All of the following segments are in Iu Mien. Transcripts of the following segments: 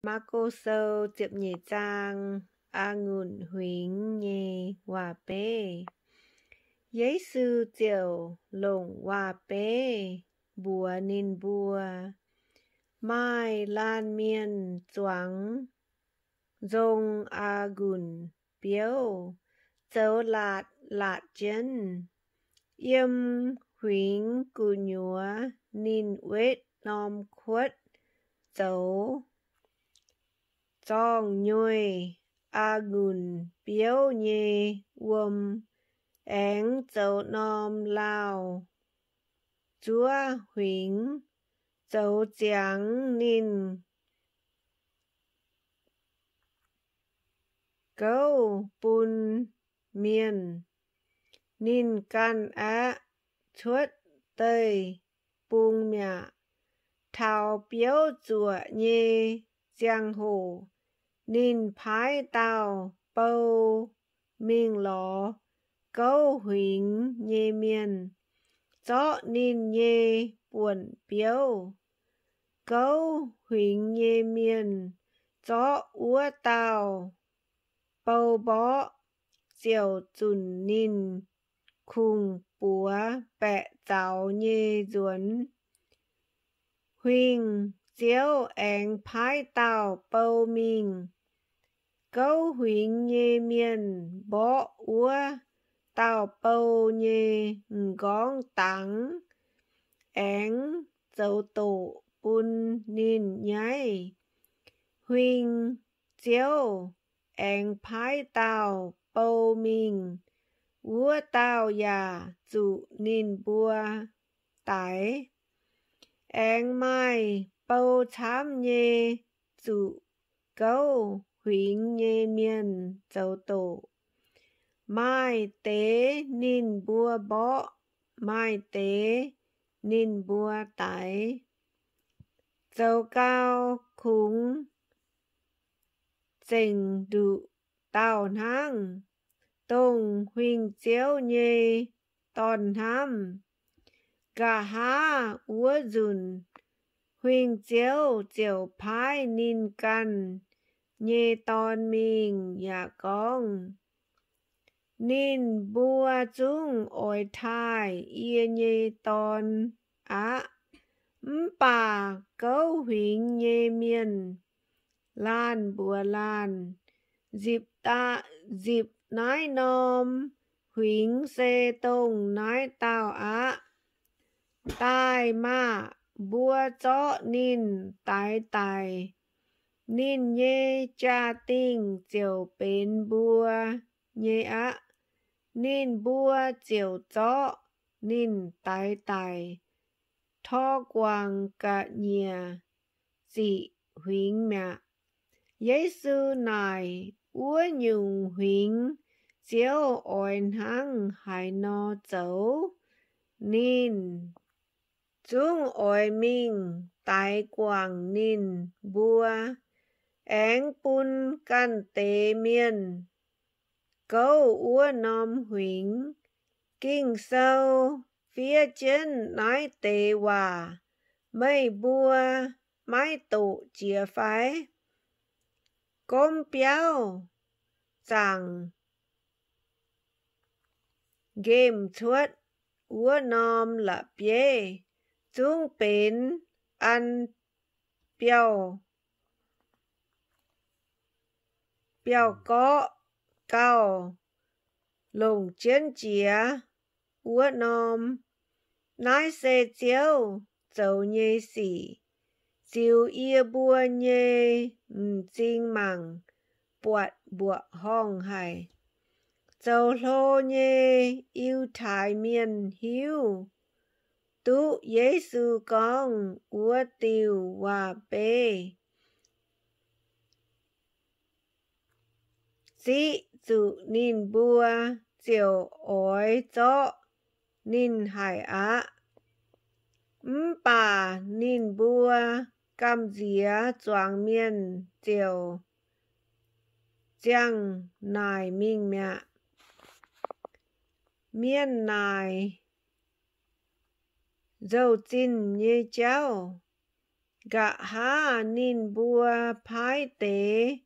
Maako Sou ziepc nyeic zaang. A'ngunc huingx nyei waac-beiv. Yesu ziouc longc waac-beiv mbuox ninh mbuo, Maaih laanh mienh zuangx nzong a'ngunc biouv zoux laatc laatc jienv. Yiem huingx gu'nyuoz ninh wetv norm kuotv zoux zorng-nyuih, a'ngunc biouv nyei wuom, aengx zoux norm lauh zuov huingx, zoux ziangx ninh gouv bun mienh. Ninh ganh aqv cuotv deic-bung mi'aqv. Taux biouv zuoqc nyei ziangh hoc, ninh paaiv dauh bou mingh lorz gouv huingx nyei mienh zorqv ninh nyei buonc biouv. Gouv huingx nyei mienh zorqv wuov dauh bou mborqv, ziouc zunc ninh kungx-buoz baeqc zaux nyei nzuonx. Huingx-ziouv aengx paaiv dauh bou mingh. Gouv huingx nyei mienh mborqv wuov dauh bou nyei m'nqorngv dangx, aengx zoux doqc bun ninh nyaiv. Huingx-ziouv aengx paaiv dauh bou mingh. Wuov dauh yaac zuqc ninh mbuo daix. Aengx maaih bou camv nyei zuqc gouv huingx nyei mienh zoux doqc. Maaih deix ninh mbuo mborqv, maaih deix ninh mbuo daix. Zoux gau kungx zengc nduqc dauh hnangv, dongh huingx-ziouv nyei dorn-hnamv. Nqa'haav wuov nzunc, huingx-ziouv ziouc paaiv ninh ganh nyei dorn mingh yaac gorngv, Ninh mbuo zungv oix taaih yie nyei dorn aqv. Mv baac gouv huingx nyei mienh laanh mbuox laanh, Nzipc naaiv norm huingx se dongh naaiv dauh aqv. Daaih maah! Mbuo zorqv ninh daix daic. Ninh nyei jaa-dingh ziouc benx mbuo nyei aqv. Ninh mbuo ziouc zorqv ninh daix daic, tor guangc ga'nyiec ziqc huingx mi'aqv. Yesu naaic, Wuov nyungc huingx Ziouv oix hnangv haaix nor zoux? Ninh zungv oix mingh daix guangc ninh mbuo, aengx bun ganh deix mienh gouv wuov norm huingx. Ging-Sou fiev jienv naaiv deix waac meih mbuo maiv doqc jiex fai? Gomv biauv zaangc nqemh cuotv wuov norm la'bieiv zungv benx an biauv, biauv-gorqv gauh longc jienv jiex wuov norm. Naaiv se Ziouv zoux nyei sic, ziux yie mbuo nyei m'zing mangc buatc mbuoqc horngh haic. Zoux hlo nyei Yiutai Mienh hiuv duqv Yesu gorngv wuov diuh waac-beiv, ziqv zuqc ninh mbuo ziouc oix zorqv ninh haic aqv. Mv baac ninh mbuo gamh nziex zuangx mienh ziouc ziangh naaic mingh mi'aqv. Mienh naaic nzou-zinh nyei jauv. Nqa'haav ninh mbuo paaiv deix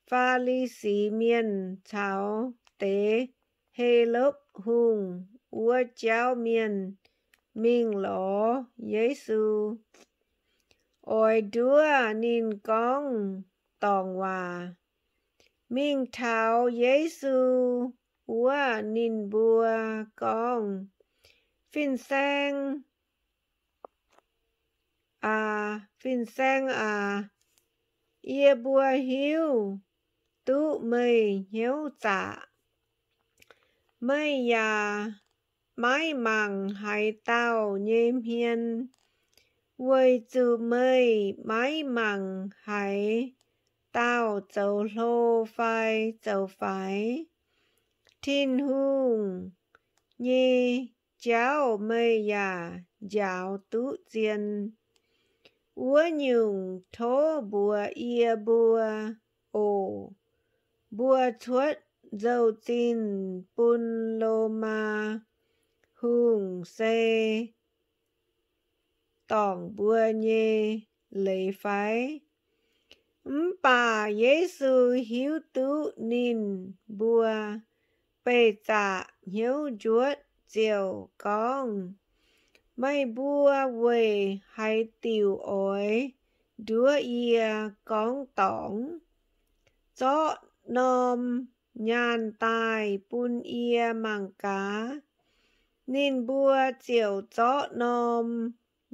Faa^li^si Mienh caux deix Helopv Hungh wuov jauv mienh mingh lorz Yesu, oix nduov ninh gorngv dorngc waac. Mingh taux Yesu wuov, ninh mbuo gorngv, Fin-Saeng aac, Fin-Saeng aac, yie mbuo hiuv duqv meih hnyouv zaqc. Meih yaac maiv mangc haaix dauh nyei hmien, weic zuqc meih maiv mangc haaix dauh zoux hlo fai zoux faix. Tin-Hungh nyei jauv meih yaac njaaux duqv zien. Wuov nyungc, tov mbuox yie mbuo oc. Mbuo cuotv nzou-zinh bun Lomaa Hungh se dorngc mbuo nyei leiz fai? Mv baac Yesu hiuv duqv ninh mbuo beih zaqc hnyouv njuotv, ziouc gorngv, Meih mbuo weic haaix diuc oix nduov yie gorngv dorngc? Zorqv norm nyaanh daaih bun yie mangc gaax. Ninh mbuo ziouc zorqv norm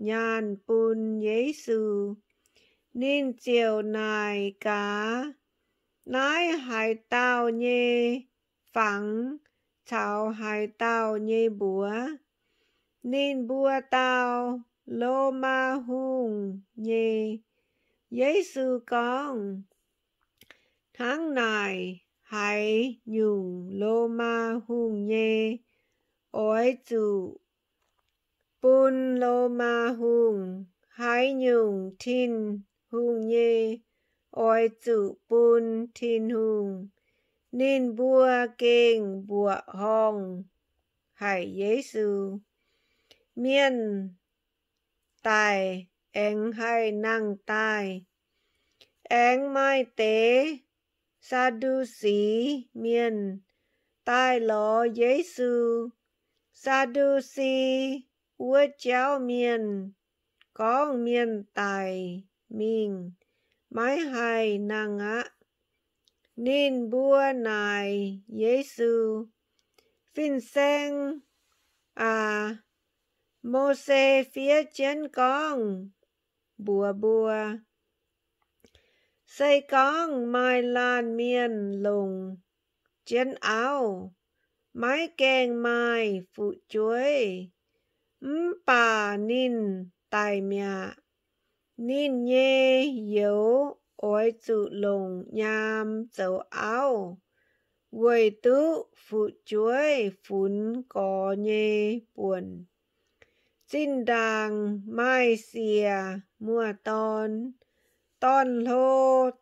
nyaanh bun Yesu. Ninh ziouc naaic gaax, Naaiv haaix dauh nyei fangx caux haaix dauh nyei mbuox? Ninh mbuo dau, Lomaa Hungh nyei. Yesu gorngv, Hnangv naaic, haaix nyungc Lomaa Hungh nyei, oix zuqc bun Lomaa Hungh. Haaix nyungc Tin-Hungh nyei, oix zuqc bun Tin-Hungh. Ninh mbuo gengh mbuoqc horngh haic Yesu. Mienh daic aengx haih nangh daaih. Aengx maaih deix Saa^ndu^si Mienh daaih lorz Yesu. Saa^ndu^si wuov jauv mienh gorngv mienh daic mingh maiv haih nangh aqv. Ninh mbuo naaic Yesu, Fin-Saeng aac, Mose fiev jienv gorngv mbuox mbuo, se gorngv maaih laanh mienh longc jienv auv, maiv gaengh maaih fu'jueiv, mv baac ninh daic mi'aqv, ninh nyei youz oix zuqc longc nyaam zoux auv, weic duqv fu'jueiv funx gorx nyei buonc. Zinh ndaangc maaih siec muoz-dorn, dorn-hlo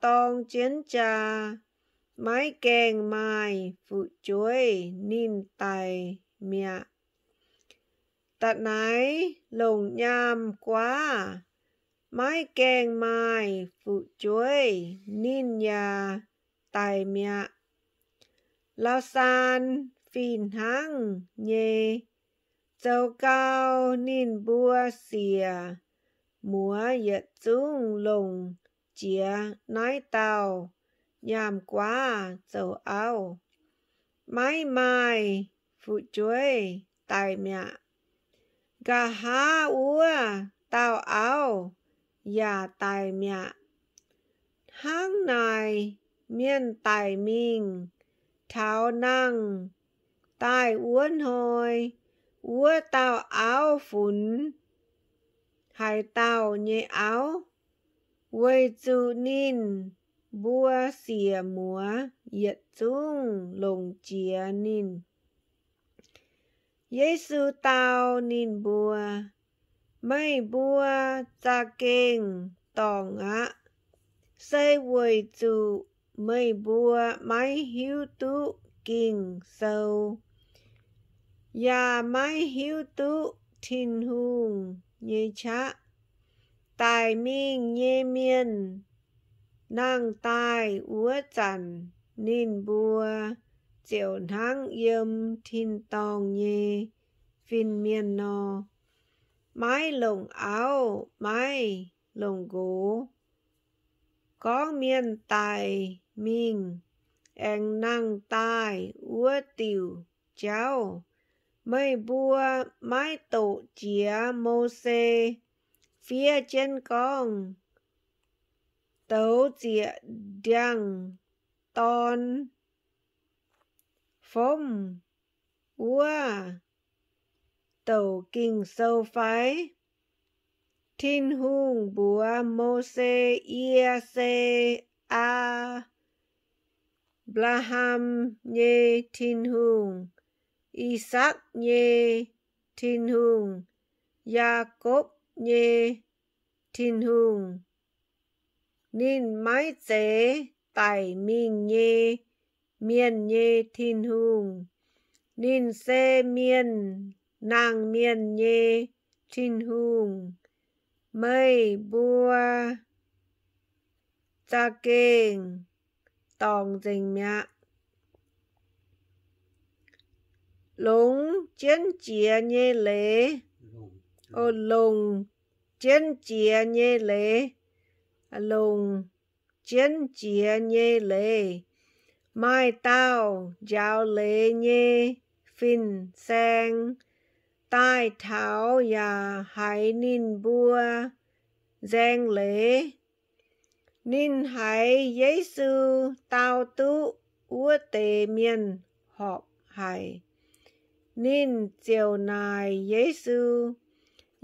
dorng jienv jaa, maiv gaengh maaih fu'jueiv, ninh daic mi'aqv. Da'naix longc nyaam guaav, maiv gaengh maaih fu'jueiv, ninh yaac daic mi'aqv. La'saan fih hnangv nyei. Zoux gau ninh mbuo siec muoz yietc zungv longc jiex naaiv dauh nyaam guaav zoux auv, maiv maaih fu'jueiv, daic mi'aqv. Nqa'haav wuov dauh auv yaac daic mi'aqv. Hnangv naaic, mienh daic mingh taux nangh daaih wuov hnoi, wuov dauh auv funx haaix dauh nyei auv, weic zuqc ninh mbuo siec muoz yietc zungv longc jiex ninh. Yesu dau ninh mbuo, Meih mbuo za'gengh dorngc aqv. Se weic zuqc meih mbuo maiv hiuv duqv Ging-Sou, yaac maiv hiuv duqv Tin-Hungh nyei qaqv. Daic mingh nyei mienh nangh daaih wuov zanc, ninh mbuo ziouc hnangv yiem tin-dorngh nyei fin-mienh nor, maiv longc auv, maiv longc nqox. Gorngv mienh daic mingh aengx nangh daaih wuov diuc jauv, meih mbuo maiv doqc jiex Mose fiev jienv gorngv, Douz zieqc ndiangx-dorn fomv wuov douc Ging-Sou fai? Tin-Hungh mbuox Mose, Yie se Apc^laa^ham nyei Tin-Hungh, I^sakc nyei Tin-Hungh, Yaakopv nyei Tin-Hungh. Ninh maiv zeiz daic mingh nyei mienh nyei Tin-Hungh. Ninh se mienh nangh mienh nyei Tin-Hungh. Meih mbuo za'gengh dorngc nzengc mi'aqv. Longc jienv jiex nyei leiz, o, longc jienv jiex nyei leiz, longc jienv jiex nyei leiz. Maaih dauh njaaux leiz nyei fin-saeng daaih taux yaac haiz ninh mbuo nzaeng leiz. Ninh haiz Yesu dau duqv wuov deix mienh horpc haic. Ninh ziouc naaic Yesu,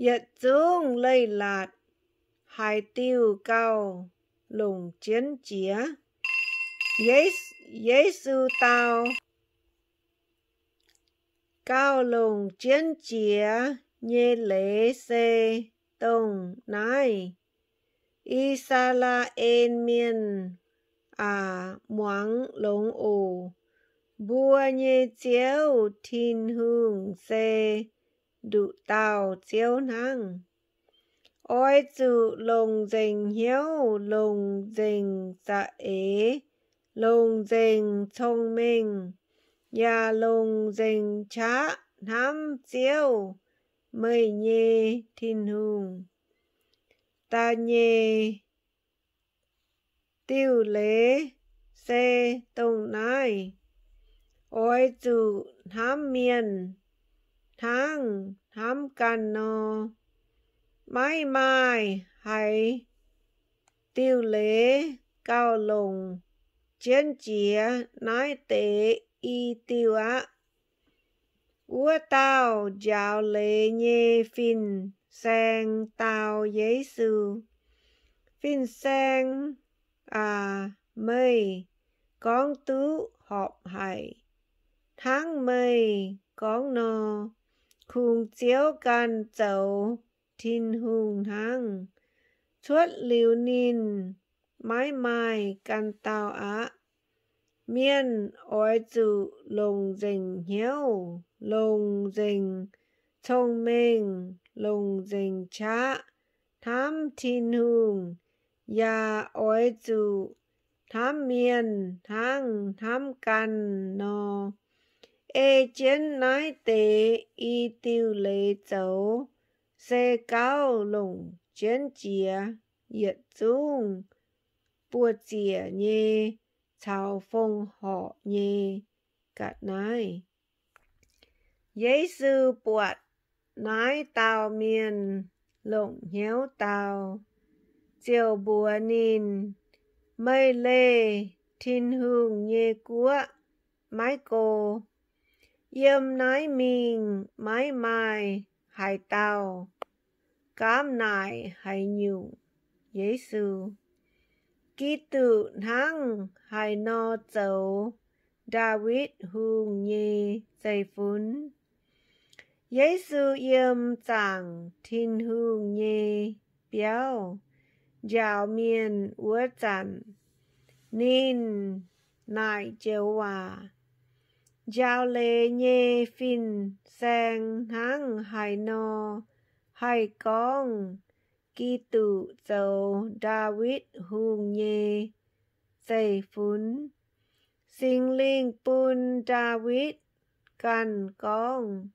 Yietc zungv leiz-latc haaix diuh gauh longc jienv jiex? Yesu dau, Gauh longc jienv jiex nyei leiz se dongh naaiv, I^saa^laa^en Mienh aac, muangx longx oc. Mbuo nyei Ziouv Tin-Hungh se nduqc dauh Ziouv hnangv. Oix zuqc longc nzengc hnyouv, longc nzengc za'eix, longc nzengc cong-mengh, yaac longc nzengc qaqv hnamv Ziouv, meih nyei Tin-Hungh. Da'nyeic diuh leiz se dongh naaiv, Oix zuqc hnamv mienh hnangv hnamv ganh nor. Maiv maaih haaix diuh leiz gauh longc jienv jiex naaiv deix i diuh aqv. Wuov dauh njaaux leiz nyei fin-saeng dau Yesu, Fin-Saeng aac, meih gorngv duqv horpc haic. Hnangv meih gorngv nor, kungx Ziouv ganh zoux Tin-Hungh hnangv. Cuotv liuz ninh, maiv maaih ganh dauh aqv. Mienh oix zuqc longc nzengc hnyouv, longc nzengc cong-mengh, longc nzengc qaqv hnamv Tin-Hungh, yaac oix zuqc hnamv mienh hnangv hnamv ganh nor. Ei jienv naaiv deix i diuh leiz zoux, se gauh longc jienv jiex yietc zungv buoz-ziec nyei caux fongc horc nyei ga'naaiv. Yesu buatc naaiv dauh mienh longc hnyouv dau, ziouc mbuox ninh, Meih leih Tin-Hungh nyei guoqv maiv go. Yiem naaiv mingh maiv maaih haaix dauh gaamv naaic haaix nyungc Yesu. Giduc hnangv haaix nor zoux Ndaawitv Hungh nyei zeiv-fun? Yesu yiem zaangc Tin-Hungh nyei biauv njaaux mienh wuov zanc, ninh naaic joux waac. Njaaux leiz nyei fin-saeng hnangv haaix nor haih gorngv Giduc zoux Ndaawitv Hungh nyei zeiv-fun. Singx Lingh bun Ndaawitv ganh gorngv,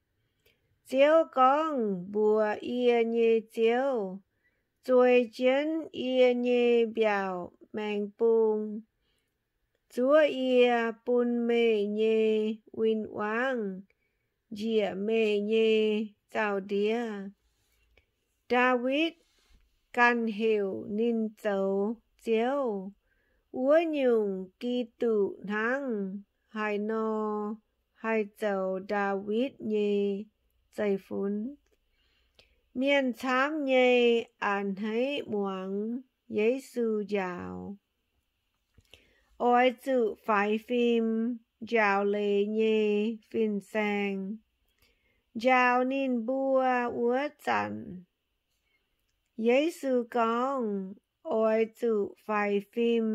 Ziouv gorngv mbuox yie nyei Ziouv, Zueiz jienv yie nyei mbiaauc maengx bung, zuov yie bun meih nyei win-wangv njiec meih nyei zaux-ndiev. Ndaawitv ganh heuc ninh zoux Ziouv. Wuov nyungc, Giduc hnangv haaix nor haih zoux Ndaawitv nyei zeiv-fun? Mienh camv nyei a'hneiv muangx Yesu njaaux. Oix zuqc faix fim njaaux leiz nyei fin-saeng. Njaaux ninh mbuo wuov zanc, Yesu gorngv, Oix zuqc faix fim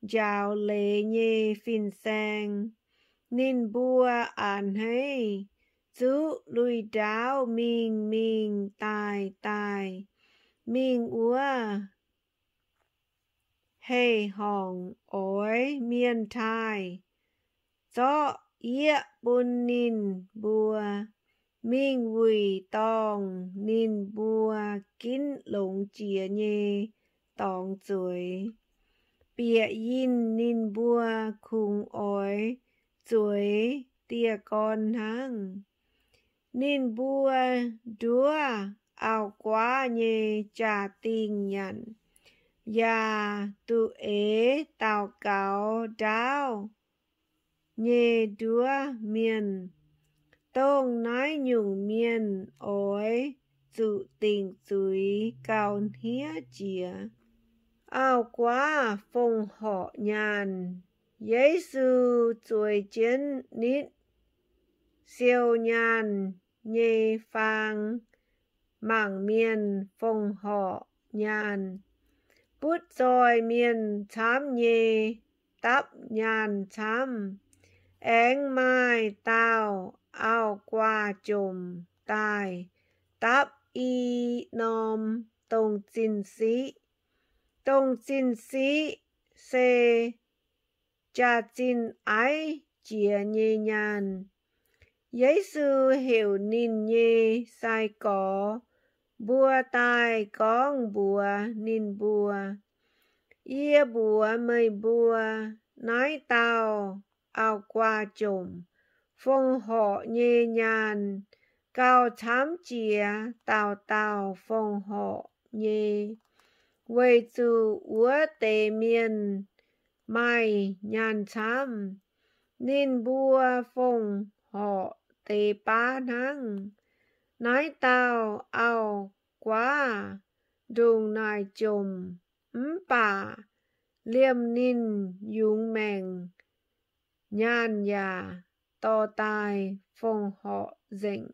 njaaux leiz nyei fin-saeng. Ninh mbuo a'hneiv zuqv lui-ndaauv mingh mingh daaih daaih, mingh wuov heh-horngc oix mienh taaih, zorqv yieqv bun ninh mbuo, mingh wuic dorngh ninh mbuo ginv longx jiex nyei dorngx zueiz, bieqc yinh ninh mbuo kungx oix zueiz dieh gorn hnangv. Ninh mbuo nduov auv-guaav nyei jaa-dingh nyanc, yaac duqv eix daux gaux ndaauv nyei nduov mienh. Dongh naaiv nyungc mienh oix zuqc dingc zuiz gauh hniev jiex. Auv-guaav fongc horc nyaanh. Yesu zueiz jienv nitv siou nyaanh nyei faang mangc mienh fongc horc nyaanh. Butv zoih mienh camv nyei, dapv nyaanh camv. Aengx maaih dauh auv-guaav jomc daaih dapv i norm dongh zinh siqv. Dongh zinh siqv se jaax-zinh aiv jiex nyei nyaanh. Yesu heuc ninh nyei sai-gorx mbuo daaih gorngv mbuox ninh mbuo, Yie mbuox meih mbuo, naaiv dauh auv-guaav jomc fongc horc nyei nyaanh gauh camv jiex dauh dauh fongc horc nyei, weic zuqc wuov deix mienh maaih nyaanh camv, ninh mbuo fongc horc deix baav hnangv. Naaiv dauh auv-guaav ndongc naaic jomc, mv baac liemh ninh yungz maengc, nyaanh yaac dorh daaih fongc horc nzengc.